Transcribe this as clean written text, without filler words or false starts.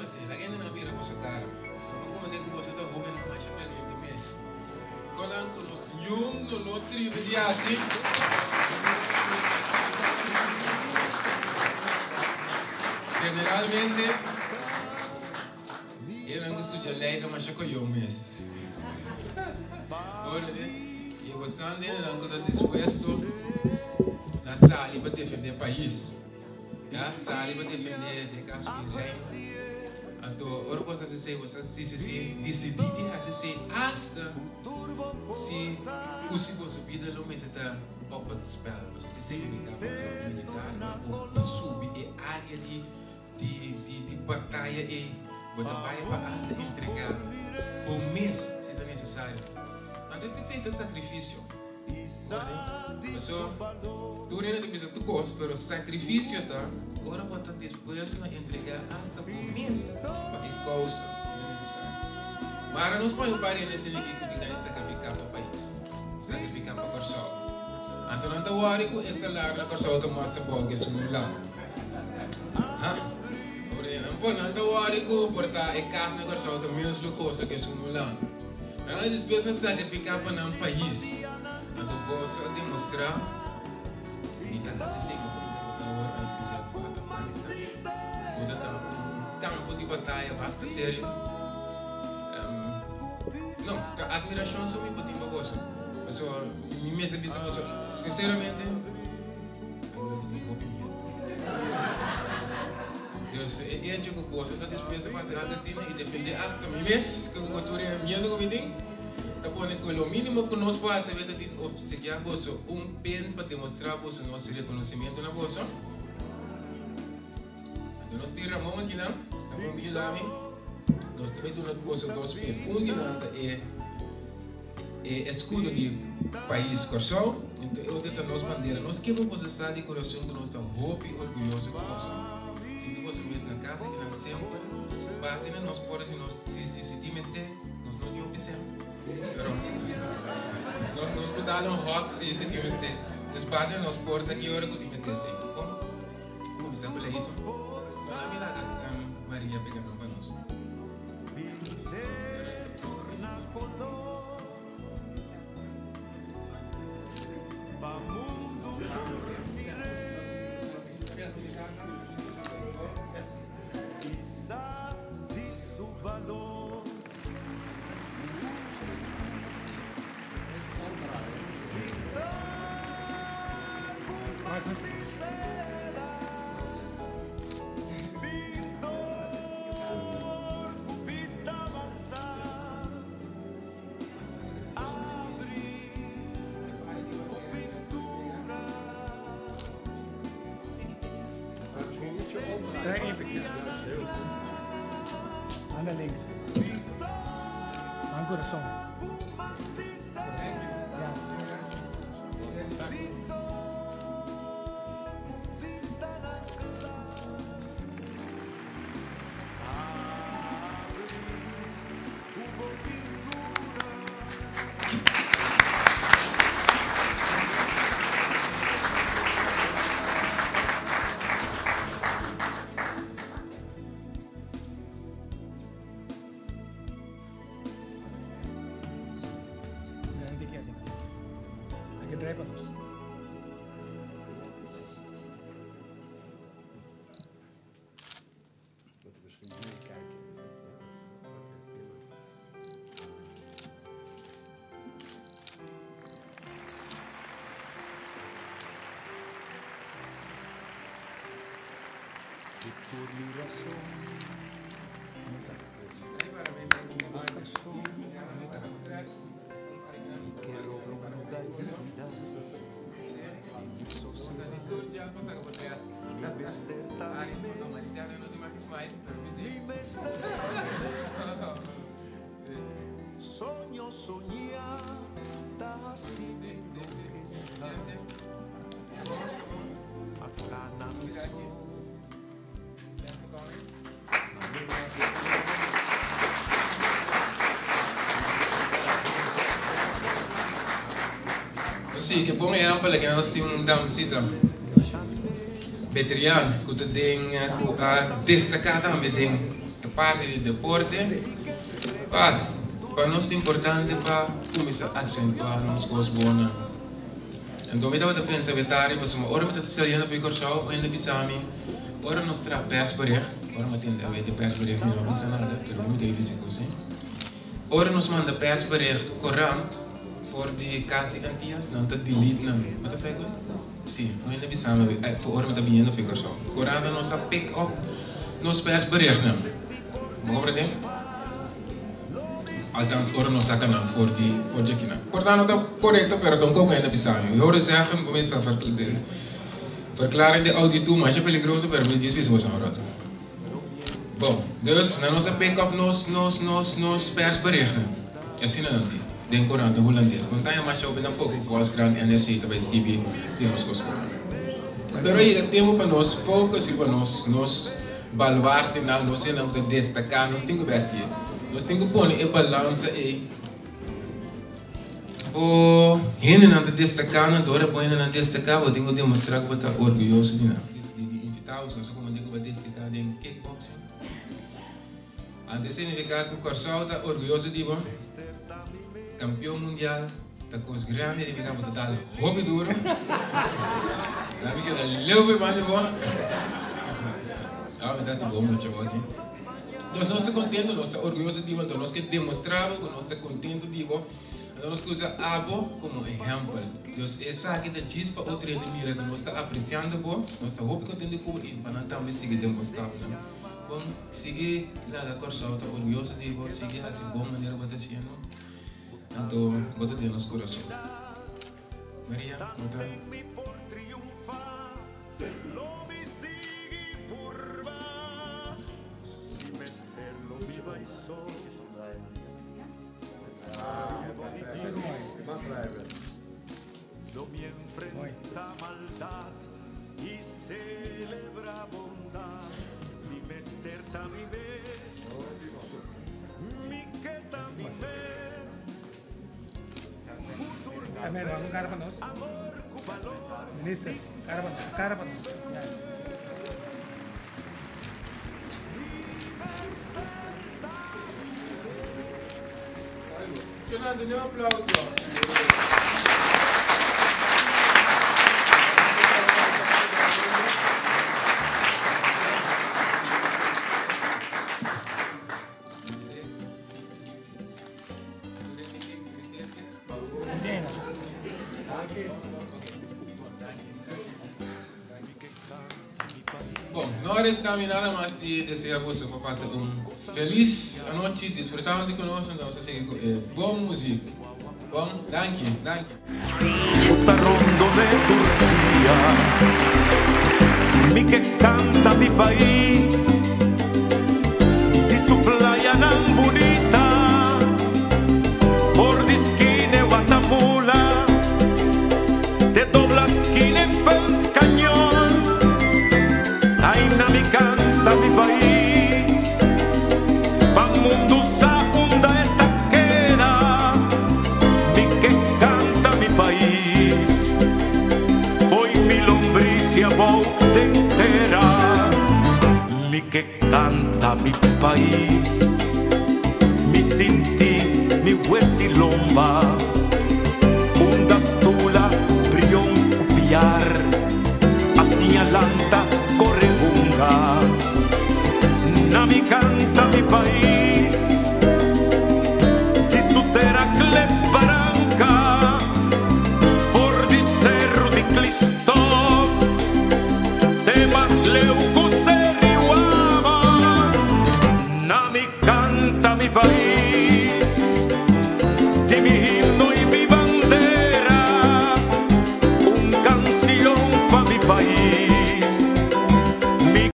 así, laga hendenan mira boso kara. So mi komand'é ku boso ta hóbennan masha baliente mes. Konan ku nos yun no lo tribi di hasi. Generalmente, hendenan ku studia lei ta masha koyon mes. I bosan hendenan ku ta dispuesto na sali pa defendé pais. Ya sali pa defendé den kaso di Reino. Anto ora bo hasi esei, bo sa si si si disidí di hasi esei asta si ku si boso bida lo mester ta op het spel. Pasobra esei signifiká pa ta un militar, ora bo subi e área di di di di bataya ei, bo ta bai pa asta entregá bo mes si ta nesesario. Anto esei ta sakrifisio. Paso, tur hende ta bisa tur kos, pero sakrifisio ta ora bo ta dispuesto na entregá asta bo mes pa e kousa ku ta nesesario. Mara nos pone un par hende asina aki ku tin gana di sakrifiká pa pais, sakrifiká pa Kòrsou. Anto nan ta wòri ku e salario na Kòrsou ta mas abou ku esun un lado. Ha? Nan por, nan ta wòri ku por ta e kas na Kòrsou ta ménos luhoso ku esun un lado. Nan a dispuesto na sacrifica pa nan pais. Anto boso a demostra di ta haci esey bo como demostra awor uitgezet pa Afganistan. Cu ta ta un campo di bataya basta serio. No, ta admiracion so mi por tin pa boso. Pasobra mi mester bisa boso sinceramente. Aruba ta tin hopi miedu. Dus e echo ku boso ta dispuesto pa hasi algu asina i defendé asta mi mes ku ku tur e miedu ku mi tin, ta pone ku lo mínimo ku nos por hasi ta di opsekiá boso un pen pa demostrá boso nos rekonosimiento na boso. Anto nos tin Ramon akinan, Ramon Bijulami, nos ta bai duna boso dos pen. Un di nan ta e. E eskudo di pais Kòrsou, anto e otro ta nos bandera. Nos ke pa boso sa di kurason ku nos ta hopi orguyoso ku boso. Sinti boso mes na kas aki nan semper. Bati na nos porta si nos si si si tin mester. Nos no tin hopi sèn, pero nos nos por dal un hòg si si tin mester. Dus bati na nos porta ki ora ku tin mester esei. Bon, kuminsá ku Leito. Bon, ami laga Maria pega nan pa nos. Anda links. Man corazón. Ja. Sí, ke bon ehèmpel aki nos tin un damsita Betrian ku ta den ku a destaká tambe den. E parti di deporte, pa pa nos ta importante pa kuminsá aksentuá nos kos bonnan. Anto mi tabata pensa betari pasobra ora mi ta saliendo for di Kòrsou un hende bisa mi ora nos traha persbericht, ora mi a tende awor di persbericht mi no a bisa nada pero mi debe bisa kos ei. Ora nos manda persbericht korant for di kas di Antias nan ta delete nan. Bo ta fai ku? Si, un hende bisa mi for ora mi ta biniendo for di Kòrsou. Korant nos a pick up nos persberichtnan. Bo komprende? Althans ora nos saca nan for di for dje kinan. Por ta no ta corecto pero ta un poco hende bisa mi. Mi hoor zeggen cuminsa verklaring de auditu masha peligroso pero mi dies bisa boso un rato. Bon, dus nan nos a pick up nos nos nos nos persberichten. Asina nan di den corant hulandes. Con taña masha hopi tampoco Volkskrant, NRC ta bay skibi di nos cosnan. Pero a yega tempo pa nos focus riba nos nos Baluartenan, nos hendenan ku ta destaká, nos tin ku bai hasié. Nos tin ku pone e balansa ei. Bo hendenan ta destaká, anto ora bo hendenan destaká, bo tin ku demostrá ku bo ta orguyoso di nan. Di invitados, nos a komand'é ku bo a destaká den kickboxing. Anto e signifiká ku Kòrsou ta orguyoso di bo. Kampion mundial ta kos grandi, signifiká bo ta dal hopi duro. La mi keda leu pa e banda bo. Awe mi ta hasi bon mucha hopi. Dus nos ta kontento, nos ta orguyoso di bo, anto nos ke demostrá bo ku nos ta kontento di bo. Anto nos ke usa abo komo ehèmpel. Dus esaki ta djis pa otro hende mira ku nos ta apresiando bo, nos ta hopi kontento ku bo i pa nan tambe sigui den bo stapnan. Bon, sigui laga Kòrsou ta orguyoso di bo, sigui hasi bon manera bo ta hasiendo, anto bo ta den nos kurason. Maria, bo ta. Amen. Vamos cara para nós. Minister, cara para nós. Cara para nós. Yes. Fernando, un aplauso. Bon, no resta mi nada mas di desea boso pa pasa un feliz anochi disfrutando cu nos, entonces a sigui cu e bon muziek. Bon, danki, danki. Cu ta rondo de Turkia. Mi ke canta mi pais di su playanan bunita for di skine Watamula te dobla skine Punt Cañon. Aina mi canta mi pais pa mundu sa unda e ta keda. Mi ke canta mi pais fo'i mi lombris y abou den tera. Mi ke canta mi pais mi sinti mi hues y lomba unda tula brion cu piar a siña lanta corre hunga. Na mi canta mi pais di su tera klets baranca for di Cerro di Clistop te mas leu cu Ceriwama. Na mi canta mi pais.